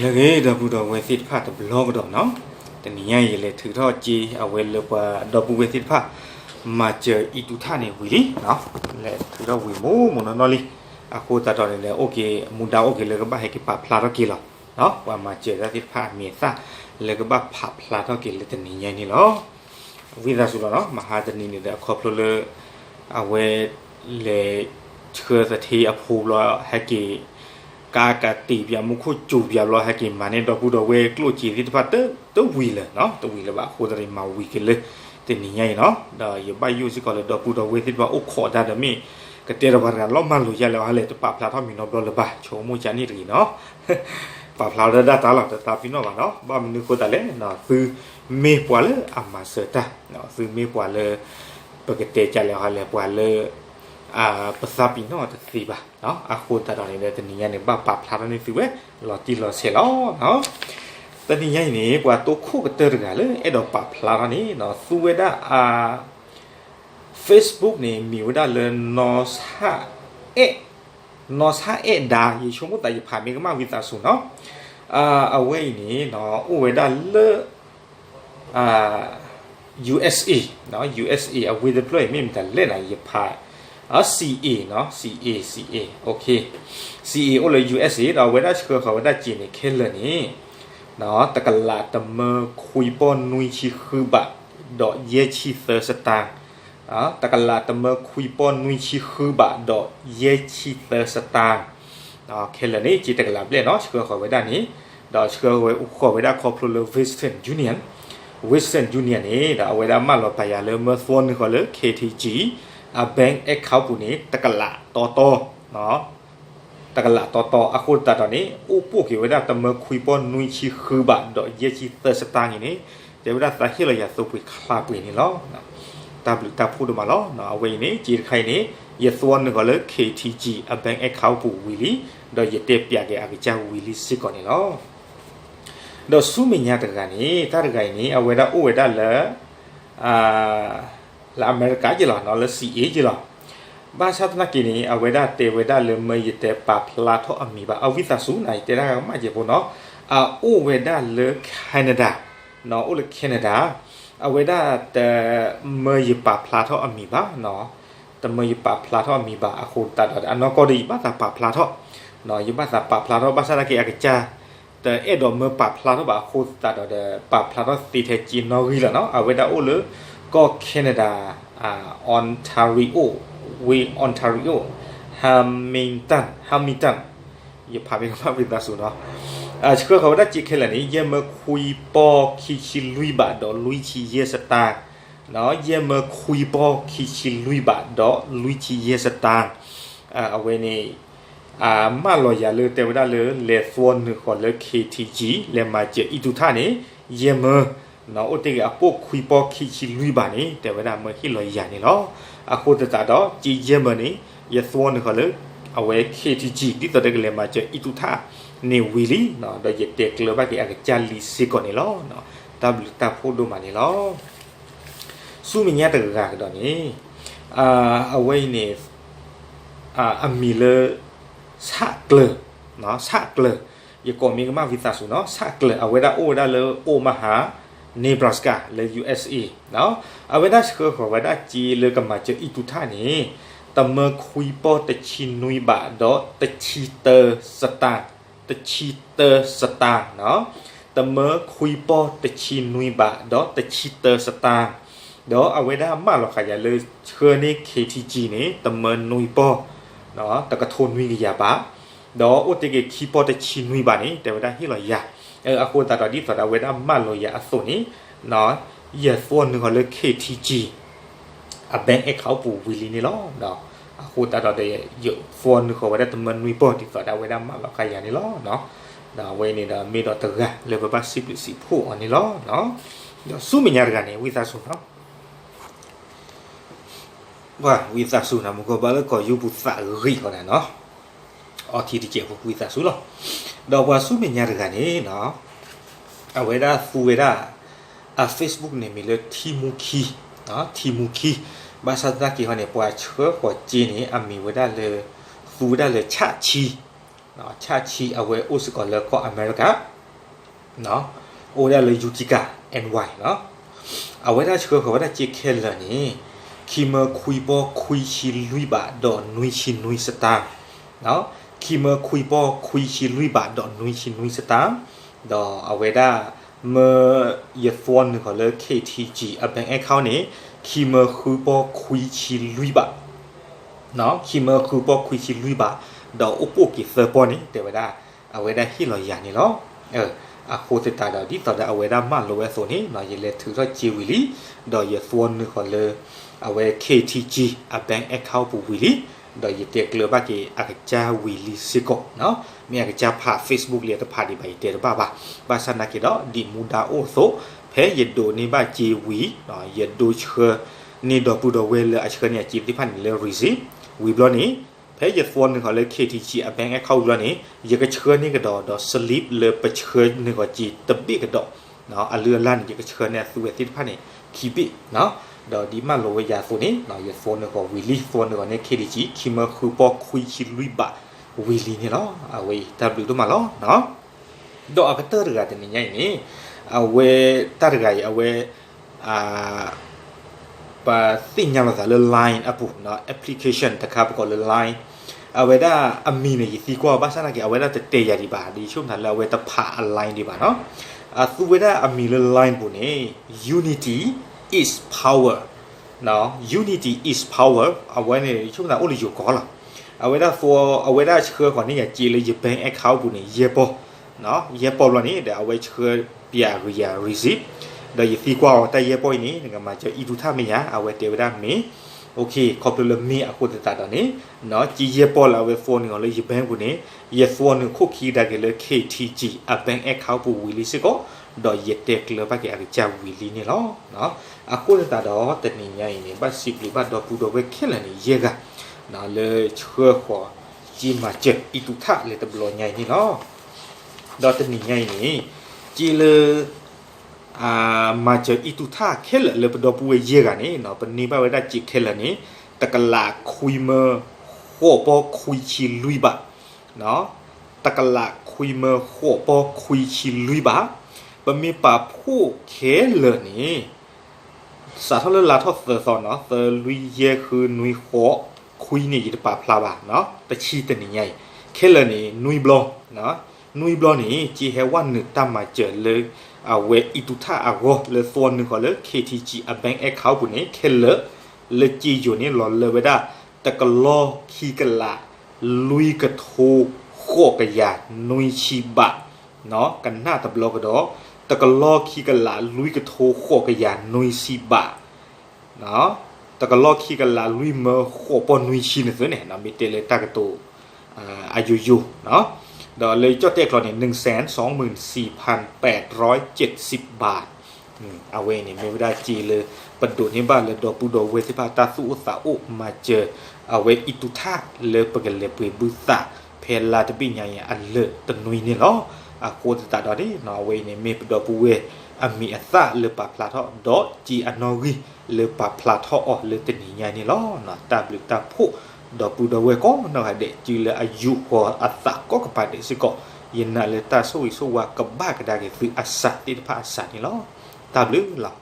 လၢအဂ့ၤ ဒီပုၢ်ဒီဝဲၢ်သ့ၣ်တဖၣ်တဘျီကဒီးနီၤ, တနံၤညါအံၤ ယလဲၤထုးထီၣ်က့ၤအဝဲလၢပှၤဒီပုၢ်ဝဲၢ်သ့ၣ်တဖၣ် မၤစၢၤအံၣ်တူၢ်ထၣ်န့ၣ်ဝံၤလံ, လဲၤထုးထီၣ်ဝံၤမိၢ်မိၢ်နီၢ်နီၢ်လံ, အဃိသတးဒီးန့ၣ်ဒီး အိၣ်က့ၤမူဒါအိၣ်က့ၤလၢကဘၣ်ဟဲက့ၤပာ်ဖျါထီၣ်က့ၤလီၤ, ပှၤမၤစၢၤတၢ်သ့ၣ်တဖၣ်အမံၤအသၣ် လၢကဘၣ်ပာ်ဖျါထီၣ်က့ၤလၢတနံၤညါအံၤန့ၣ်လီၤ. ဝံသးစူၤလီၤနီၤ, မဟါတနံၤန့ၣ်ဒီး အခီဖျိလၢ အဝဲ လဲၤဆှၢသထ့အဖိဘျီ ဟဲက့ၤ ကါကတ့ၢ်ပၠးမူခိၣ်စူၤပၠးဘျီ ဟဲက့ၤမၤန့ၢ်ဒီပုၢ်ဒီဝဲၢ်ကျိၣ်စ့သ့ၣ်တဖၣ် တဝံၤလၢၤနီၤ, တဝံၤလၢၤဘၣ်အဃိသတးန့ၣ် မၤဝံၤက့ၤလၢတနံၤညါအံၤနီၤ, ဒီးယဘၣ်ယိၣ်စ့ၢ်ကီးလၢဒီပုၢ်ဒီဝဲၢ်သ့ၣ်တဖၣ်အိၣ်ခိးတၢ်ဒီးမ့ၢ် ကတဲဒီးပှၤတဂၤလီၤမၢ်လိာ်ယါလဲၣ် ဟဲလဲၣ်တပာ်ဖျါထီၣ်မံၤနီတဘျီလၢၤဘၣ် ဆိကမိၣ်ကန့ၣ်တဂ့ၤနီၤ ပာ်ဖျါထီၣ်ဒၣ်တၢ်လီၤ တသးပ့ၤနီၣ်ဘၣ်နီၤ, ဘၣ်မနုၤအဃိသတးလဲၣ်နီၤ, သုမ့ၢ်ပှၤလၢအမၤစၢၤတၢ်, သုမ့ၢ်ပှၤလၢ ပကတဲကလဲၣ်ဟဲလဲၣ် ပှၤလၢ ပသးပ့ၤနီၣ်တသ့ဘၣ်, အဃိသတးဒီးန့ၣ်ဒီး တနံၤညါန့ၣ် ဘၣ်ပာ်ဖျါထီၣ်န့ၢ်သုဝဲ လီၤတံၢ်လီၤဆဲးလီၤ. တနံၤညါအံၤန့ၣ် ပှၤတိခိၣ်ကတၢၢ်တဂၤလၢအဲၣ်ဒိးပာ်ဖျါထီၣ်န့ၣ် သူဝဲဒၣ်အ Facebook န့ၣ် မ့ၢ်ဝဲဒၣ်လၢ နီၢ်ဆၣ်အဲၣ်, နီၢ်ဆၣ်အဲၣ်ဒါ ယဆိကမိၣ်သးယဖးမ့ၢ်ကမၣ်ဝံသးစူၤနီၤ, အဝဲအံၤန့ၣ် အိၣ်ဝဲဒၣ်လၢ USA, USA အဝ့ၢ်တဖျၢၣ်အံၤ မ့ၢ်မတၤလဲၣ်န့ၣ် ယဖး CA နီၤ, CA, CA, OK, CA အိၣ်လၢ USA ဒီးအဝဲဒၣ်ဆှၢဃီၤဝဲဒၣ်စ့န့ၣ် ခဲလၢာ်န့ၣ် တကလးတမၢခွံပီၢ်နွံဆံဃုဘး ဒီးယဲၢ်ဆံသၢစတၢၢ်, တကလးတမၢခွံပီၢ်နွံဆံဃုဘး ဒီးယဲၢ်ဆံသၢစတၢၢ် ခဲလၢာ်န့ၣ် စ့တကလးဘျဲၣ်နီၤ ဆှၢဃီၤဝဲဒၣ်န့ၣ်, ဒီးဆှၢဃီၤဝဲဒၣ်ခီဖျိလၢ Western Union, Western Union န့ၣ် ဒီးအဝဲဒၣ်မၢလီၤပာ်ယၤလၢမၢသီနုာ်ဃီၤလၢ KTG အ bank account ပူၤန့ၣ် တကလးတီတီ တကလးတီတီ အဃိသတးဒီးန့ၣ် အိၣ်ပိာ်က့ၤဝဲဒၣ်တမၢခွံပီၢ်နွံဆံဃုဘး ဒီးယဲၢ်ဆံသၢစတၢၢ်အံၤန့ၣ် တဲဝဲဒၣ်သးဟ့ၣ်လီၤယၤသိပှ့ၤချါပှ့ၤန့ၣ်လီၤ. တၢ်ဘျုးတၢ်ဖှိၣ်ဒိၣ်မးလီၤ. အဝဲအံၤန့ၣ် စ့တခါအံၤန့ၣ် ယသွီနုာ်ဃီၤလၢ KTG အ bank account ပူၤဝံၤလံ, ဒီးယတဲပၠးက့ၤအကစၢ်ဝံၤလံစ့ၢ်ကီးန့ၣ်လီၤ. ဒီးဆူမဲာ်ညါတဂၤန့ၣ် တၢ်တဂၤအံၤန့ၣ် အဝဲဒၣ်အိၣ်ဝဲဒၣ်လၢ လၢအမဲရကၤက့လီၤ, လၢ CA က့လီၤ. ဘၣ်ဆၣ်သနာ်က့န့ၣ် အဝဲဒၣ်တဲဝဲဒၣ်လၢမၢယတဲပာ်ဖျါထီၣ်အမံၤဘၣ်, အဝံသးစူၤန့ၣ် ယတဲဒၣ်ကမၣ်က့ဖိနီၤ, အအိၣ်ဝဲဒၣ်လၢ Canada, အိၣ်လၢ Canada, အဝဲဒၣ်တမၢယပာ်ဖျါထီၣ်အမံၤဘၣ်, တမၢယပာ်ဖျါထီၣ်အမံၤဘၣ်အဃိသတးဒီး အနီၢ်ကီၢ်ဒီးယဘၣ်သးပာ်ဖျါထီၣ်, ယဘၣ်သးပာ်ဖျါထီၣ် ဘၣ်ဆၣ်သနာ်က့အကစၢ် တအဲၣ်ဒိးမၢပာ်ဖျါထီၣ်ဘၣ်အဃိသတးဒီး ပာ်ဖျါထီၣ်သ့ထဲစ့နီၣ်ဂံၢ်လီၤနီၤ. အဝဲဒၣ်အိၣ်လၢ ကီၢ် Canada, Ontario, ဝ့ၢ် Ontario, Hamilton, Hamilton, ယဖးမ့ၢ်ကမၣ်ဝံသးစူၤနီၤ, ဆှၢဃီၤဝဲဒၣ်စ့ခဲလၢာ်န့ၣ် ယဲၢ်မၢခွံပီၢ်ခံဆံလွံၢ်ဘး ဒီးလွံၢ်ဆံယဲၢ်စတၢၢ်, ယဲၢ်မၢခွံပီၢ်ခံဆံလွံၢ်ဘး ဒီးလွံၢ်ဆံယဲၢ်စတၢၢ် အဝဲန့ၣ် မၢလီၤယၤလၢတဲဝဲဒၣ်လၢ လဲၤသွီနုာ်ဃီၤလၢ KTG လဲၤမၤစၢၤအံၣ်တူၢ်ထၣ်န့ၣ် ယဲၢ်မၢ, အိၣ်တ့ၢ်က့ၤအပိာ်ခွံပီၢ်ခံဆံလွံၢ်ဘးန့ၣ် တဲဝဲဒၣ်မၢဟ့ၣ်လီၤယၤန့ၣ်လီၤ. အဃိသတးဒီး စ့ယဲၢ်မၢန့ၣ် ယသွီနုာ်ဃီၤလၢ အဝဲ KTG ဒ်သိးဒီးကလဲၤမၤစၢၤအံၣ်တူၢ်ထၣ်န့ၣ်ဝံၤလံ, ဒီးယတဲကျၢၤဘၣ်က့ၤအကစၢ်လံစ့ၢ်ကီးန့ၣ်လီၤ. တၢ်ဘျုးတၢ်ဖှိၣ်ဒိၣ်မးန့ၣ်လီၤ. ဆူမဲာ်ညါတဂၤကဒီးန့ၣ် အဝဲအံၤန့ၣ် အမံၤလၢ ဆၣ်ကျၢၤ, ဆၣ်ကျၢၤ, ယကိးမ့ၢ်ကမၣ်ဝံသးစူၤနီၤ, ဆၣ်ကျၢၤ အဝဲဒၣ်အိၣ်ဝဲဒၣ်လၢ Omaha, Nebraska လၢ USA အဝဲဒၣ်ဆှၢဃီၤဝဲဒၣ်စ့လၢကမၤစၢၤအံၣ်တူၢ်ထၣ်န့ၣ် တမၢခွံပီၢ်တဆံနွံဘး ဒီးတဆံတၢစတၢၢ်, တဆံတၢစတၢၢ်, တမၢခွံပီၢ်တဆံနွံဘး ဒီးတဆံတၢစတၢၢ်, ဒီးအဝဲဒၣ်မၢလီၤဃာ်ယၤလၢဆှၢန့ၢ် KTG န့ၣ် တမၢနွံပီၢ် တကထိနွံကယၤဘး, ဒီးအိၣ်တ့ၢ်က့ၤခံပီၢ်တဆံနွံဘးန့ၣ် တဲဝဲဒၣ်ဟ့ၣ်လီၤယၤ, အဃိသတးဒီးဒ်သိးဒီးအဝဲဒၣ်မၢလီၤယၤအသိးန့ၣ် ယသွီနုာ်ဃီၤလၢ KTG အ bank account ပူၤဝံၤလံန့ၣ်လီၤ. အဃိသတးဒီး ယသွီနုာ်ဃီၤဝဲဒၣ်တမၢနွံပီၢ်ဒ်သိးဒီးအဝဲဒၣ်မၢလီၤဃာ်ယၤန့ၣ်လီၤ. ဒီးအဝဲန့ၣ်ဒီးမ့ၢ်ဒီးတဂၤလၢပဘၣ်စံးဘျုးစံးဖှိၣ်အီၤန့ၣ်လီၤ. ဒီးဆူမဲာ်ညါတဂၤန့ၣ် ဝံသးစူၤနီၤ ပှၤဝံသးစူၤနၤမူကီၢ်ဘၣ်လၢကီၢ်ယူပူၤသးဂံၢ်ဃီနၤနီၤ, အီထံတစဲးဖိဝံသးစူၤလီၤ. ဒီးပှၤဆူမဲာ်ညါတဂၤန့ၣ်နီၤ အဝဲဒၣ်သူဝဲဒၣ် အ Facebook န့ၣ်မ့ၢ်လၢ ထံမူခံ, ထံမူခံ, ဘၣ်ဆၣ်သနာ်က့ဟီန့ၣ် ပှၤဆှၢဃီၤစ့န့ၣ် အမ့ၢ်ဝဲဒၣ်လၢ သူဝဲဒၣ်လၢဆၣ်ဆံ, ဆၣ်ဆံအဝဲအိၣ်စ့ၢ်ကီးလၢကီၢ်အမဲရကၤ အိၣ်ဝဲဒၣ်လၢ Utica, N Y နီၤ. အဝဲဒၣ်ဆှၢဃီၤဝဲဒၣ်စ့ခဲလၢာ်န့ၣ် ခံမၢခွံပီၢ်ခွံဆံလွံၢ်ဘးဒီးနွံဆံနွံစတၢ်, ခံမၢခွံပီၢ်ခွံဆံလွံၢ်ဘးဒီးနွံဆံနွံစတၢ်, ဒီးအဝဲဒၣ် မၢယသွီနုာ်ဃီၤလၢ K T G အ bank account န့ၣ် ခံမၢဃုပီၢ်ခွံဆံလွံၢ်ဘး ခံမၢဃုပီၢ်ခွံဆံလွံၢ်ဘး, ဒီးအိၣ်ပိာ်က့ၤသၢပီၢ်န့ၣ် တဲဝဲဒၣ် အဝဲဒၣ်ဟ့ၣ်လီၤယၤန့ၣ်လီၤ. အဃိသတးဒီး ဒ်သိးဒီးအဝဲဒၣ်မၢလိာ်ဝဲအသိးန့ၣ် ယလဲၤထုးထီၣ်စ့ဝံၤလံ, ဒီးယသွီနုာ်ဃီၤလၢ အဝဲ K T G အ bank account ပူၤဝံၤလံ, ဒီးယတဲကျၢၤဘၣ်က့ၤအကစၢ်ဝံၤလံစ့ၢ်ကီး, မ့ၢ်အကစၢ်ဖး Facebook လံတဖးဒံးဘၣ် ယတဲတဘၣ်ဘၣ်, ဘၣ်ဆၣ်နာ်က့ၤဒီး ဒ်မူဒါအိၣ်အသိး ဖဲယဒိးန့ၢ်ဘၣ်စ့ဝံၤ ယဒိးဆှၢန့ၢ်ဒီပုၢ်ဒီဝဲၢ်လၢအဆှၢန့ၢ်အစ့သ့ၣ်တဖၣ်န့ၣ်လၢ receipt ဝံၤဘျီန့ၣ် ဖဲယသွီနုာ်ဃီၤလၢ K T G အ bank account ဝံၤဘျီန့ၣ် ယကဆှၢန့ၢ်ကဒီးဒီး slip လၢပဆှၢနုာ်ဃီၤစ့တဘ့ၣ်ကဒီး, အလုၢ်အလၢ်န့ၣ် ယကဆှၢန့ၢ်အသုဝဲသ့ၣ်တဖၣ်န့ၣ် ခံဘ့ၣ်, ဒီးဒ်မၢလိာ်ဝဲယၤအသိးန့ၣ် ယသွီနုာ်ဃီၤဝံၤလံ, သွီနုာ်ဃီၤန့ၢ် K T G ခံမၢဃုပီၢ်ခွံဆံလွံၢ်ဘးဝံၤလံန့ၣ်လီၤ. အဝဲအံၤတၢ်ဘျုးဒိၣ်မးလီၤ. ဒီးအကတၢၢ်တဂၤတနံၤညါအံၤန့ၣ် အဝဲတၢ်တဂၤအံၤ အဝဲ ပသ့ၣ်ညါလိာ်သးလၢ Line အပူၤ application တခါပကိးလၢ Line, အဝဲဒၣ်အမံၤန့ၣ် ယသံကွၢ်အီၤ ဘၣ်ဆၣ်နာ်က့ၤ အဝဲဒၣ်တတဲယၤဒံးဘၣ်, ဒီးယဆိကမိၣ်သးလၢအဝဲတဖးအ Line ဒံးဘၣ်နီၤ. အသူဝဲဒၣ်အမံၤလၢ Line ပူၤန့ၣ် Unity is power, Unity is power အဝဲန့ၣ် ယဆိကမိၣ်သးအိၣ်လၢယိၤကီၢ်လီၤ. အဝဲဒၣ်သီ အဝဲဒၣ်ဆှၢဃီၤန့ၢ်ယၤစ့လၢယ bank account ပူၤန့ၣ် ယဲၢ်ပီၢ် ယဲၢ်ပီၢ်ဘျီန့ၣ် ဒီးအဝဲဆှၢပၠးဂ့ၤယၤ receipt, ဒီးယသံကွၢ်အီၤ တၢ်ယဲၢ်ပီၢ်အံၤန့ၣ် နကမၤစၢၤ e-Tok မ့ၢ်ဧါ, အဝဲတဲဝဲဒၣ်မ့ၢ်, ခီဖျိလၢမ့ၢ်အဃိသတးဒီးန့ၣ် စ့ယဲၢ်ပီၢ်လၢအဝဲသွီနုာ်အီၤလၢယ bank ပူၤန့ၣ် ယသွီနုာ်ခိၣ်ခံကဒါက့ၤလၢ K T G အ bank account ပူၤဝံၤလံစ့ၢ်ကီး, ဒီးယတဲကျၢၤဘၣ်က့ၤအကစၢ်ဝံၤလံန့ၣ်လီၤ. အဃိသတးဒီးတနံၤညါအံၤန့ၣ် ဘၣ်စံးဘျုးဘၣ်ဒီပုၢ်ဒီဝဲၢ်ခဲလၢာ်န့ၣ် ယဲၢ်ဂၤ လၢဆှၢဃီၤစ့မၤစၢၤ e-Tok လၢတဘျီညါအံၤန့ၣ်လီၤ. ဒီးတနံၤညါအံၤန့ၣ် စ့လၢ မၤစၢၤ e-Tok ခဲလၢာ်လၢပဒီပုၢ်ဝဲၢ်ယဲၢ်ဂၤန့ၣ် ပန့ၢ်ဘၣ်ဝဲဒၣ်စ့ခဲလၢာ်န့ၣ် တကလးခွံမၢဃိးပီၢ်ခွံဆံလွံၢ်ဘး, တကလးခွံမၢဃိးပီၢ်ခွံဆံလွံၢ်ဘး, ပမ့ၢ်ပာ်ဖှိၣ်ခဲလၢာ်န့ၣ် စးထီၣ်လၢလါထီၣ်သၢသီနီၤ, သၢလွံၢ်ယဲၢ်ဃုနွံဃိးခွံန့ၣ် ယတပာ်ဖျါဘၣ်, တဆံတနံၤညါအံၤ ခဲလၢာ်န့ၣ် နွံဘျီ, နွံဘျီန့ၣ် စ့ဟဲဝဲနုာ်တၢ်မၤစၢၤလၢ အဝဲ e-Tok အဂီၢ်လၢသွီနုာ်ဃီၤလၢ K T G အ bank account ပူၤန့ၣ် ခဲလၢာ် လၢစ့ယိၤန့ၣ် လီၤလၢဝဲဒၣ် တကလီၢ်ခံကလး လွံၢ်ကထိ ဃိးကယၤ နွံဆံဘး ကနၣ်တဘျီကဒီး တကလီၢ်ခံကလး လွံၢ်ကထိ ဃိးကယၤ နွံဆံဘး တကလီၢ်ခံကလး လွံၢ်မၢဃိးပီၢ်နွံဆံန့ၣ်သုန့ၣ် မ့ၢ်တဲလၢတၢ်ကတိၤ အယိယိ ဒီးလၢကၠီၣ်တဲၣ်ကျီန့ၣ် နံၣ်စဲၣ် စီမုၢ် စံဖၣ် ပဲးရီး ကၠ့ၣ်စံးဘး အဝဲအံၤန့ၣ် မ့ၢ်ဝဲဒၣ်စ့လၢ ပဒိးန့ၢ်ဘၣ်လၢဒီပုၢ်ဒီဝဲၢ်သ့ၣ်တဖၣ်တၢ်သူၣ်အိၣ်သးအိၣ်မၤစၢၤ အဝဲ e-Tok လၢပကလဲၤပှ့ၤဘုသး ဖဲလါတဘ့ၣ်ညါအံၤအလၢာ်တနွံန့ၣ်လီၤ. အဃိသတးဒီးန့ၣ် အဝဲအံၤန့ၣ် မ့ၢ်ပဒီပုၢ်ဝဲၢ်အမံၤအသၣ်လၢပာ်ဖျါထီၣ် ဒီးစ့အနီၣ်ဂံၢ်လၢပာ်ဖျါထီၣ်အီၤလၢတနံၤညါန့ၣ်လီၤ. တၢ်ဘျုးတၢ်ဖှိၣ် ဒီပုၢ်ဒီဝဲၢ်ကိးနီၢ်ဂၤဒဲး စုလၢအယူာ်ဃီၤအသးကိးကပၤဒဲးစ့ၢ်ကီး ယနာ်လၢတၢ်ဆိၣ်ဂ့ၤဆိၣ်ဝါကဘၣ်ကဒါက့ၤသုအစးသ့ၣ်တဖၣ်အစးန့ၣ်လီၤ. တၢ်ဘျုးလီၤ.